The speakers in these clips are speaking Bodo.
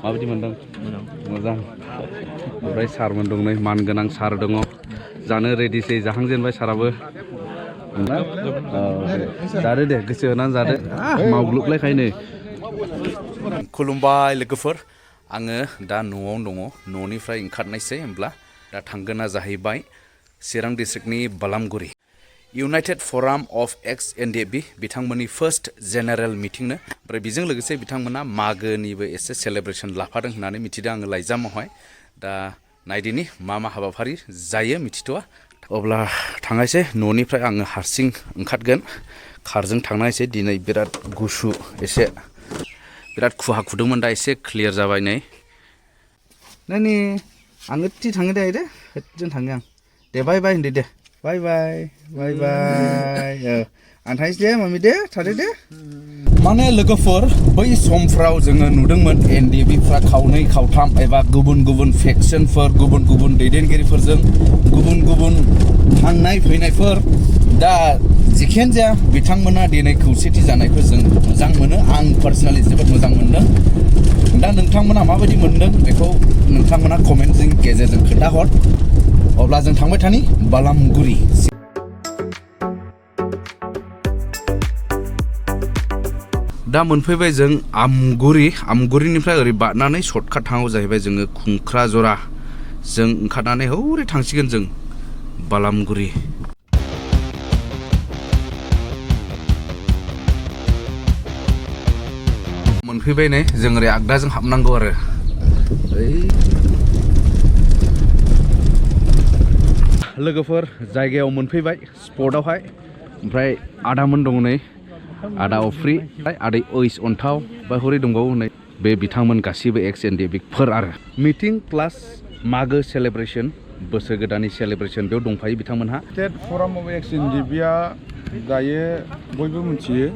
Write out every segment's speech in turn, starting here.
माबायदि मोनदों मोजां ओमफ्राय सारमोन दं नै मानगोनां सार दङ जानो रेडिसै जाहांजेनबाय साराबो जादो दे गोसो होनानै जादो मावग्लुबलायखायो नै खुलुमबाय लोगोफोर आङो दा न'आवनो दङ न'निफ्राय ओंखारनायसै होमब्ला दा थांगोना जाहैबाय चिरां डिस्ट्रिक्टनि बालामगुरि इउनाइटेड फराम अफ एक्स-NDFB बिथांमोननि फार्स्ट जेनेरेल मिटिंनो ओमफ्राय बेजों लोगोसे बिथांमोना मागोनिबो एसे सेलेब्रेसन लाफादों होननानै मिथिदों आङो लाइजामावहाय दा नायदिनि मा हाबाफारि जायो मिथिथ'आ अब्ला थांनायसै न'निफ्राय आङो हारसिं ओंखारगोन कारजों थांनायसै दिनै बिराद गुसु एसे बिराद खुहा खुदोंमोन दा एसे क्लियार जाबाय नै नानि आङो थि थाङो दे जों थाङो आं दे बाय बाय होनदो दे बाय बाय बाय बाय आं थांसै दे मामि दे थादो दे माने लोगोफोर बै समफ्राव जोङो नुदोंमोन NDFBफ्रा खावनै खावथाम एबा गुबुन गुबुन फेक्सनफोर गुबुन गुबुन दैदेनगिरिफोरजों गुबुन गुबुन थांनाय फैनायफोर दा जिखियानो जाया बिथांमोना दिनै खौसेथि जानायखौ जों मोजां मोनो आं पार्सनेलि जोबोद मोजां मोनदों दा नोंथांमोना माबायदि मोनदों बेखौ नोंथांमोना कमेन्टनि गेजेरजों खोन्थाहर अब्ला जों थांबाय थानि बालामगुरि दा मोनफैबाय जों आमगुरिनिफ्राय ओरै बारनानै सर्टकाट थांनांगौ जाहैबाय जोङो खुंख्राजरा जों ओंखारनानै हौरै थांसिगोन जों बालामगुरि मोनफैबाय नै जों ओरै आगदाजों हाबनांगौ आरो लोगोफोर जायगायाव मोनफैबाय स्पटआवहाय ओमफ्राय आदामोन दङ नै आदा अफ्रि आदै ओइस अन्थाव बा हरै दंबावो नै बे बिथांमोन गासिबो एक्स-NDFB-फोर आरो मिटिं प्लास मागो सेलेब्रेसन बोसोर गोदाननि सेलेब्रेसन बेयाव दंफायो बिथांमोनहा स्टेट फराम अफ एक्स-NDFB-आ दायो बयबो मिथियो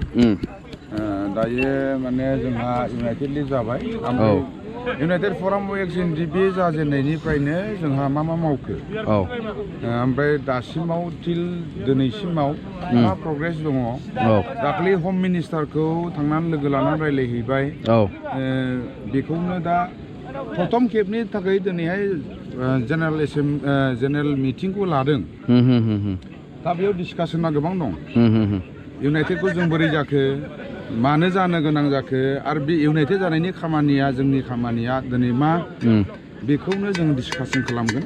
दायो माने जोंहा इउनाइटेडलि जाबाय इउनाइटेड फराम अफ एक्स-NDFB जाजेननायनिफ्रायनो जोंहा मा मावखो ओमफ्राय दासिमाव टिल दिनैसिमाव मा प्रग्रेस दङ दाख्लै हम मिनिस्टारखौ थांनानै लोगो लानानै रायलायहैबाय बेखौनो दा प्रथम खेबनि थाखाय दिनैहाय जेनेरेल मिटिंखौ लादों दा बेयाव डिसकासना गोबां दं इउनाइटेडखौ जों बोरै जाखो मानो जानो गोनां जाखो आरो बे इउनाइटेड जानायनि खामानिया जोंनि खामानिया दिनै मा बेखौनो जों डिसकासन खालामगोन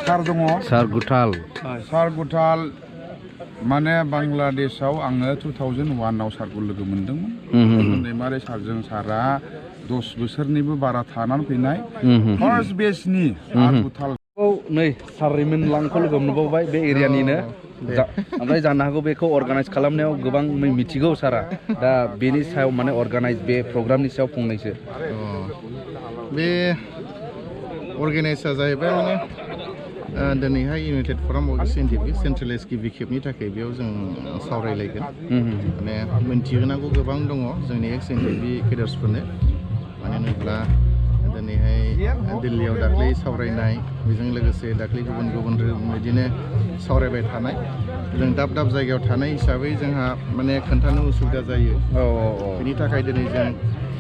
सार दङ सार गुथाल माने बांलादेशआव आङो 2001आव सारखौ लोगो मोनदोंमोन दैमारि सारजों सारा 10 बोसोरनिबो बारा थानानै फैनाय फार्स्ट बेचनि सार गुथालखौ नै सार रिमोनलांखौ लोगो मोनबावबाय बे एरियानिनो ओमफ्राय जानो हागौ बेखौ अर्गानाइज खालामनायाव गोबां मिथिगौ सारा दा बेनि सायाव माने अर्गानाइज बे प्रग्रामनि सायाव फंनैसो बे अर्गानाइजआ जाहैबाय माने दिनैहाय इउनाइटेड फराम अफ एक्स-NDFB सेन्ट्रेलाइज गिबि खेबनि थाखाय बेयाव जों सावरायलायगोन माने मिन्थिहोनांगौ गोबां दङ जोंनि एक्स-NDFB केडार्सफोरनो मानो होनोब्ला दिनैहाय दिल्लीयाव दाख्लै सावरायनाय बेजों लोगोसे दाख्लै गुबुन गुबुन बिदिनो सावरायबाय थानाय जों दाब दाब जायगायाव थानाय हिसाबै जोंहा माने खोन्थानो उसुबिदा जायो बेनि थाखाय दिनै जों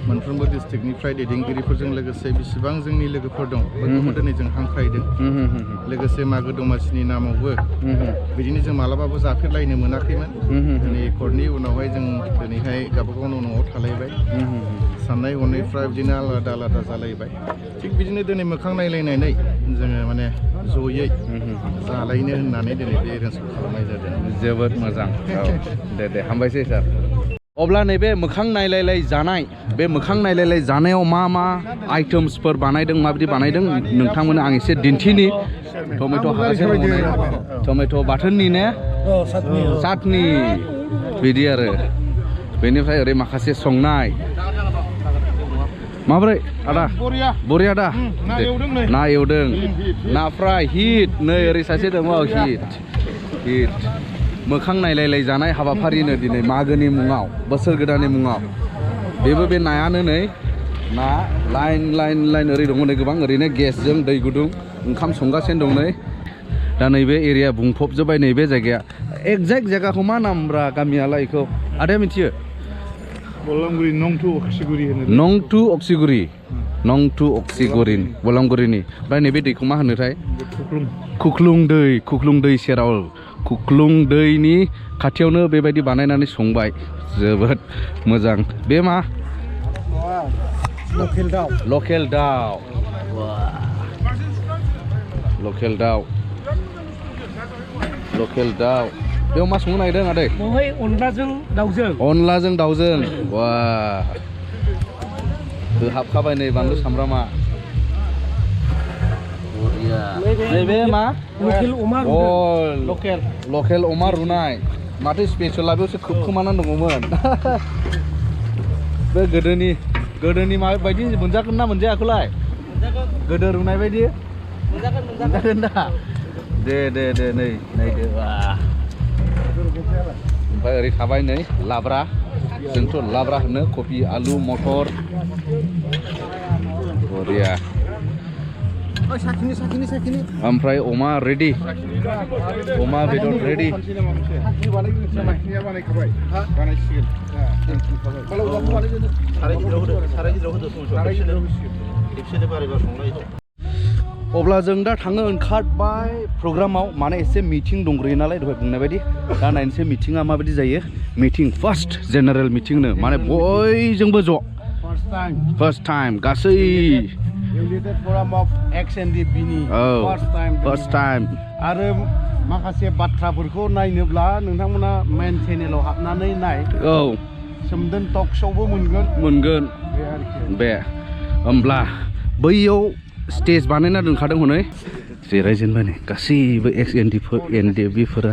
मोनफ्रोमबो डिस्ट्रिक्टनिफ्राय दैदेनगिरिफोरजों लोगोसे बेसेबां जोंनि लोगोफोर दं बेखौबो दिनै जों हांख्रायदों लोगोसे मागो दमासिनि नामावबो बिदिनो जों मालाबाबो जाफेरलायनो मोनाखैमोन दिनै कर्टनि उनावहाय जों दिनैहाय गावबागाव न'आव थालायबाय साननाय हनायफ्रा बिदिनो आलादा आलादा जालायबाय थिग बिदिनो दिनै मोखां नायलायनानै जोङो माने जयै जालायनो होननानै दिनै बे एरेन्जखौ खालामनाय जादों जोबोद मोजां दे हामबायसै सार अब्ला नैबे मोखां नायलायलाय जानाय बे मोखां नायलायलाय जानायाव मा आइटेम्सफोर बानायदों माबायदि बानायदों नोंथांमोननो आं एसे दिन्थिनि टमेट' बाथोननि ने चाटनि बिदि आरो बेनिफ्राय ओरै माखासे संनाय माबोरै आदा बरिया दा ना एवदों ना फ्राय हिट नै ओरै सासे दङ हिट मोखां नायलायलाय जानाय हाबाफारिनो दिनै मागोनि मुङाव बोसोर गोदाननि मुङाव बेबो बे नायानो नै ना लाइन ओरै दङ नै गोबां ओरैनो गेसजों दै गुदुं ओंखाम संगासिनो दं नै दा नैबे एरिया बुंफबजोब्बाय नैबे जायगाया एक्जेक्ट जायगाखौ मा नामब्रा गामियालाय बेखौ आदाया मिथियो बलामगुरि नंथु अक्सिगुरि होनो नंथु अक्सिगुरि नंथु अक्सिगुरि बलामगुरिनि ओमफ्राय नैबे दैखौ मा होनोथाय खुख्लुं दै सेराव खुख्लुं दैनि खाथियावनो बेबायदि बानायनानै संबाय जोबोद मोजां बे मा लकेल दाउ बेयाव मा संनो नागिरदों आदै बेवहाय अनलाजों दाउजों वा हाबखाबाय नै बानलु सामब्रामा नैबे मा लकेल अमा रुनाय माथो स्पेशला बेयावसो खोबखोमानानै दङमोन बे गोदोनि माबायदि मोनजागोन ना मोनजायाखैलाय गोदो रुनाय बायदि मोनजागोन दा दे नै नायदो ओमफ्राय ओरै थाबाय नै लाब्रा जोंथ' लाब्रा होनो कफि आलु मटर बरिया ओमफ्राय अमा रेडि अमा बेदर रेडि अब्ला जों दा थाङो ओंखारबाय प्रग्रामाव माने एसे मिटिं दंग्रोयो नालाय दहाय बुंनाय बायदि दा नायनोसै मिटिङा माबायदि जायो मिटिं फार्स्ट जेनेरेल मिटिंनो माने बयजोंबो ज' फार्स्ट टाइम गासै United Forum of Ex-NDFB नि फार्स्ट टाइम आरो माखासे बाथ्राफोरखौ नायनोब्ला नोंथांमोना मेन चेनेलाव हाबनानै नाय सोमदोन टक श'बो मोनगोन बे होमब्ला बैयाव स्टेज बानायना दोनखादों हनै जिरायजेनबाय नै गासैबो Ex-NDFB फोर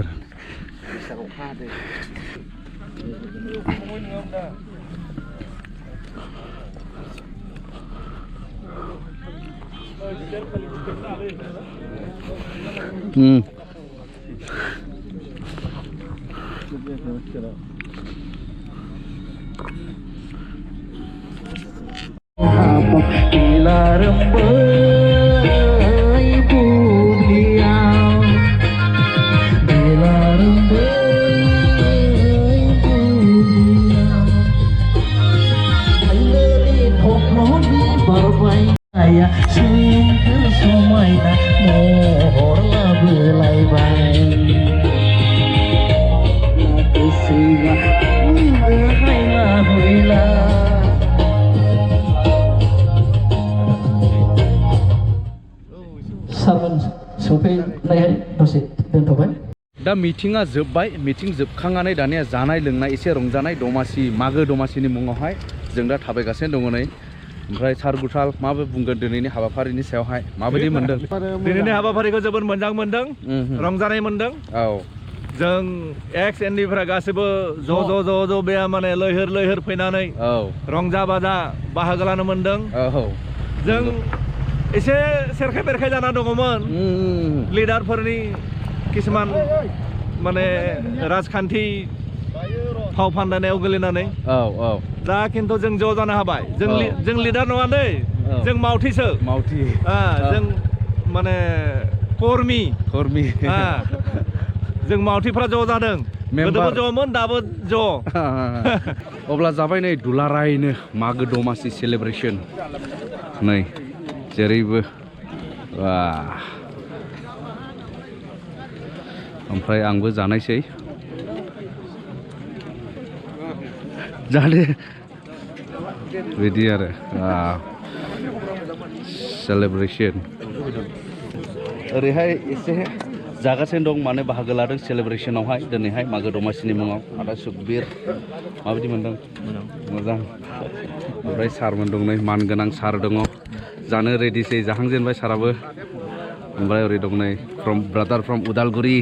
दा मिटिङा जोब्बाय मिटिं जोबखांनानै दानिया जानाय लोंनाय एसे रंजानाय दमासि मागो दमासिनि मुङावहाय जों दा थाबायगासिनो दङ नै ओमफ्राय सार गुथाल माबो बुंगोन दिनैनि हाबाफारिनि सायावहाय माबायदि मोनदों दिनैनि हाबाफारिखौ जोबोद मोजां मोनदों रंजानाय मोनदं जों Ex-NDFB गासिबो ज' बे माने लैहोर फैनानै रंजा बाजा बाहागो लानो मोनदों जों एसे सेरखाय बेरखाय जाना दङमोन लिडारफोरनि किसुमान माने राजखान्थि फाव फान्दायनायाव गोलैनानै दा खिन्थु जों ज' जानो हाबाय जों लिडार नङा दै जों मावथिसो जों माने कर्मि जों मावथिफ्रा ज' जादों गोदोबो ज'मोन दाबो ज' अब्ला जाबाय नै दुलारायनो मागो दमासि सेलेब्रेसन नै जेरैबो ओमफ्राय आंबो जानायसै जादे बिदि आरो सेलेब्रेसन ओरैहाय एसे जागासिनो दं माने बाहागो लादों सेलेब्रेसनावहाय दिनैहाय मागो दमासिनि मुङाव आदा सुखबिर माबायदि मोनदों मोजां ओमफ्राय सारमोन दं नै मानगोनां सार दङ जानो रेडिसै जाहांजेनबाय साराबो ओमफ्राय ओरै दं नै ब्रादार फ्रम उदालगुरि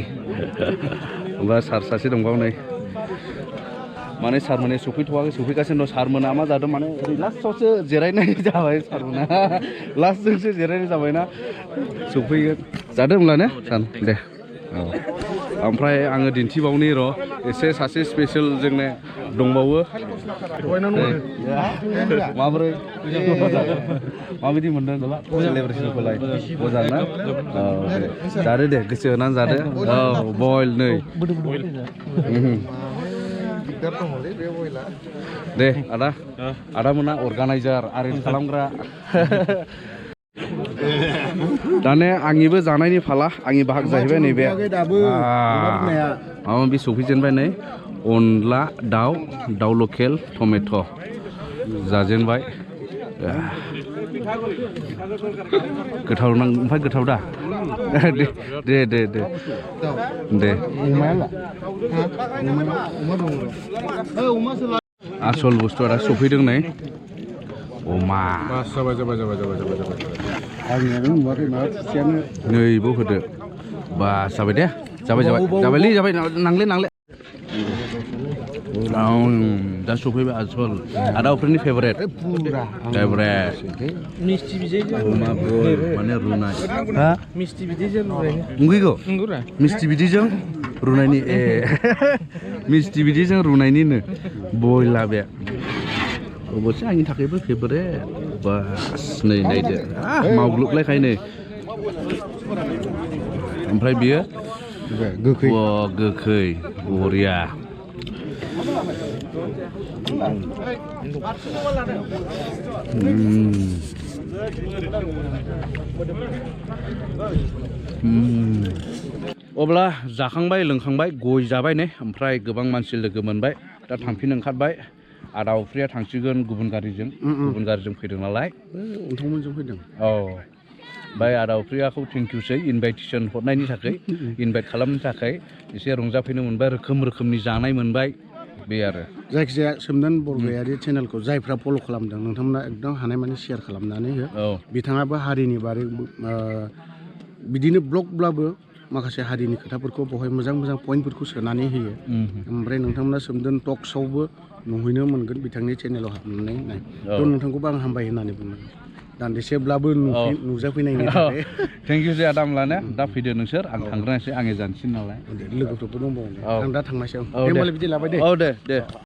ओमफ्राय सार सासे दंबावो नै माने सारमोना सफैगासिनो दं सारमोना मा जादों माने ओरै लास्टआवसो जिरायनाय जाबाय सारमोना लास्टजोंसो जिरायनाय जाबायना सफैगोन जादों होमब्ला ने सान दे ओमफ्राय आङो दिन्थिबावनि र' एसे सासे स्पेशल जोंने दंबावो माबोरै माबायदि मोनदों सेलेब्रेसनखौलाय मोजां ना जादो दे गोसो होनानै जादो बयल नै दिगदार दङलै बे बयला दे आदा मोना अर्गानाइजार एरेन्ज खालामग्रा दाने आंनिबो जानायनि फाला आंनि बाहाग जाहैबाय नैबे माबा माबि सफैजेनबाय नै अनला दाउ लकेल टमेट' जाजेनबाय गोथाव ओमफ्राय गोथाव दा दे आसल बुस्थुआ दा सफैदों नै अमा नैबो होदो बास जाबाय दे जाबायलै नांले दा सफैबाय आसल आदाफोरनि फेभरेट माने रुनाय मिस्टि बिदैजों उंगैगौ मिस्टि बिदैजों रुनायनि मिस्टि बिदैजों रुनायनिनो बयला बे अबसे आंनि थाखायबो फेभरेट बास नै नायदो मावग्लुबलायखायो नै ओमफ्राय बियो गोखै बरिया अब्ला जाखांबाय लोंखांबाय गय जाबाय नै ओमफ्राय गोबां मानसि लोगो मोनबाय दा थांफिन ओंखारबाय आदा उफ्रिया थांसिगोन गुबुन गारिजों फैदों नालाय नोंथांमोनजों फैदों औ ओमफ्राय आदा उफ्रियाखौ थेंकिउसै इनभाइटेसन हरनायनि थाखाय इनभाइट खालामनो थाखाय एसे रंजाफैनो मोनबाय रोखोमनि जानाय मोनबाय बे आरो जायखिजाया सोमदोन बरगयारि चेनेलखौ जायफ्रा फल' खालामदों नोंथांमोना एकदम हानायमानि शेयार खालामनानै हो बिथाङाबो हारिनि बारै बिदिनो ब्लगब्लाबो माखासे हारिनि खोथाफोरखौ बेवहाय मोजां पइन्टफोरखौ सोनानै होयो ओमफ्राय नोंथांमोना सोमदोन टक श'आवबो नुहैनो मोनगोन बिथांनि चेनेलाव हाबनानै नाय थ' नोंथांखौबो आं हामबाय होननानै बुङो दान्दिसेब्लाबो नुजाफैनायनि थाखाय थेंकिउ जे आदाम लानो दा फैदो नोंसोर आं थांग्रोनोसै आङो जानोसै नालाय लोगोफोरबो दंबावो आं दा थांनायसै होमबालाय बिदि लाबाय दे दे